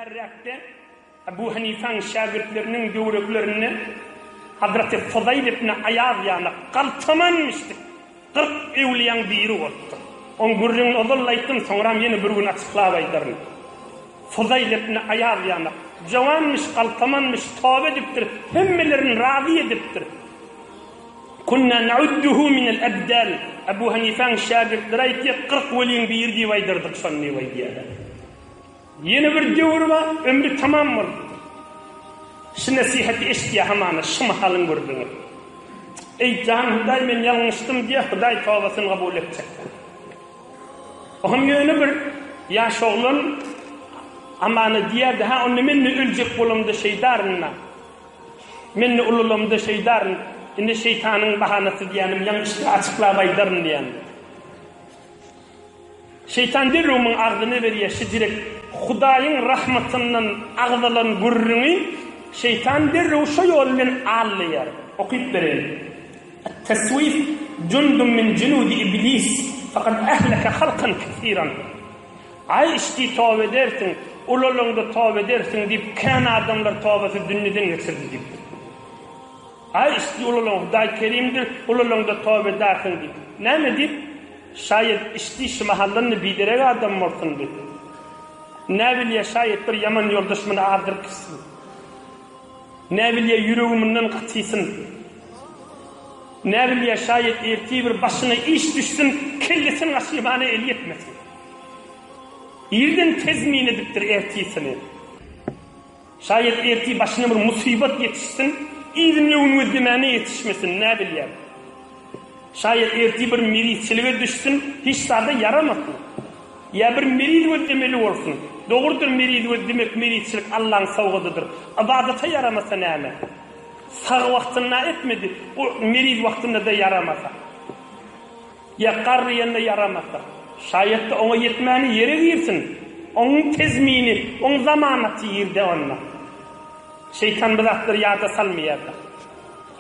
Bärräkde Ebu Hanifaň şägirtleriniň döwreklerinde Hazreti Fuzaýl ibn Aýaz ýaly galtamanmyşdyk 40 öwlüýäň biri bolupdyr. Oň gürrüňini ozal-da aýtdym, soňram ýene bir gün açyklap aýdaryn. Fuzaýl ibn Aýaz ýaly jowanmyş, galtamanmyş, toba edipdir, hemmelerini razy edipdir. Kunna naudduhu minel ebdal, Ebu Hanifäň şägirtleri aýtýar, 40 weliň biri diýip aýdardyk şony diýip aýdýarlar. Ýene bir döwür bar, ömri tamam bolupdyr. Şu nesihaty eşidýär hamana, şu mahalyň gürrüňi. Eý, jan Hudaý, men ýalňyşdym diýýär, Hudaý tobasyny kabul etjek. Oňam ýöne bir ýaş oglan hamana diýýärdi, hä, onda men-de öljek bolamda şeýdaryn-da. Men-de ulalamda şeýdaryn. Indi şeýtanyň bahanasy diýýänim, ýalňyşlygy açyklap aýdaryn diýýän. Şeýtan derrew muň agzyna berýär şijirek Hudaýyň rahmatyndan agzalan gürrüňi şeýtan derrew şo ýol bilen aldaýar. Okyp bereýin. Et-teswif jundun min junudi iblis faqad ahlaka halkan kesiran. Aý içdi toba edersiň, ulalaňda toba edersiň diýip kän adamlar tobasyz dünýeden geçirdi diýipdir. Aý içdi ulalaň Hudaý kerimdir, ulalaňda toba edersiň diýip. Näme diýip? Şaýat içdi şu mahaldan-da biderek adam bolsun diýip. Näbilýä şaýat bir ýaman ýoldaş muny azdyryp gitsin. Näbilýä ýüregi mundan gatysyn. Näbilýä şaýat ertir bir başyna iş düşsün, kellesini gaşymana eli ýetmesin. Irden tezmin edipdir ertisini. Şaýat ertir başyna bir musybat ýetişsin, yzyn-öňün gözlemäne ýetişmesin, näbilýän. Şaýat ertir bir merizçilige düşsün, hiç zada ýaramasyn. Ýa bir meriz gözlemeli bolsun. Dogrudyr meriz gözlemek merizçilik Allaň sowgadydyr. Ybadata ýaramasa näme? Sag wagtynda etmedi, o meriz wagtynda-da ýaramasa. Ýa garryýanda ýaramasa. Şaýat-da oňa ýetmäni ýere girsin. Oň tezmini, oň zamanaty ýerde onda. Şeýtan bu zatlary ýada salmaýar-da.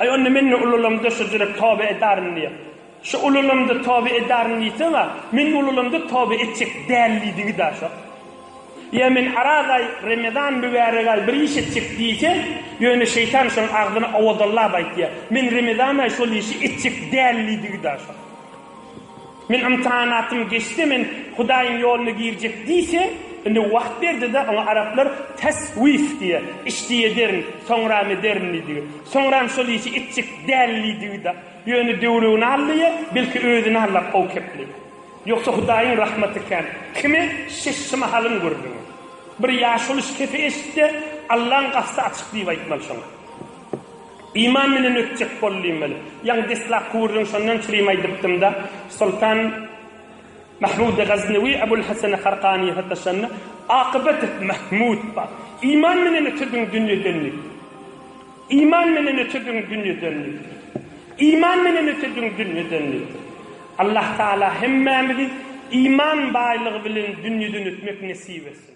Aý onda men-de ulalamda şu jürek toba edarin diýýär. Şu ulalamda toba edarin diýse-ä, men ulalamda toba etjek däl diýdigi-dä şo. Ýa men Araz aý, Remezan mübärek aý bir iş etjek diýse, ýöne şeýtan şoň agzyna owadallap aýtýar. Men Remezan aý şol işi etjek däl diýdigi-dä şo. Men ymtihanatym geçse men Hudaýyň ýoluna girjek diýse, indi wagt berdi-de oňa araplar teswif diýýär, işdi ederin, soňram ederin diýdigi. Soňram şol işi etjek däl diýdigi-de. Ýöne döwregini aldaýar, belki özüni aldap gowy kepleýär. Ýogsa Hudaýyň rahmaty kän. Kime şeşşi mahalyň gürrüňi. Bir ýaşuly şu kepi eşitse, Allaň gapysy açyk diýip aýtmaly şoňa. Iman bilen ötjek bol diýmeli. Ýaňy deslapky gürrüň şondan çürim aýdypdym-da, Soltan Mahmudy Gaznewi Ebul Hasene Harkanyýa sataşanda, Akybet et Mahmud bar. Iman bilen ötediň dünýeden diýip. Iman menen ötediň dünýeden diýipdir. Iman menen ötediň dünýeden diýipdir. Allah Taala hemmämizi iman baýlygy bilen dünýeden ötmek nesip etsin.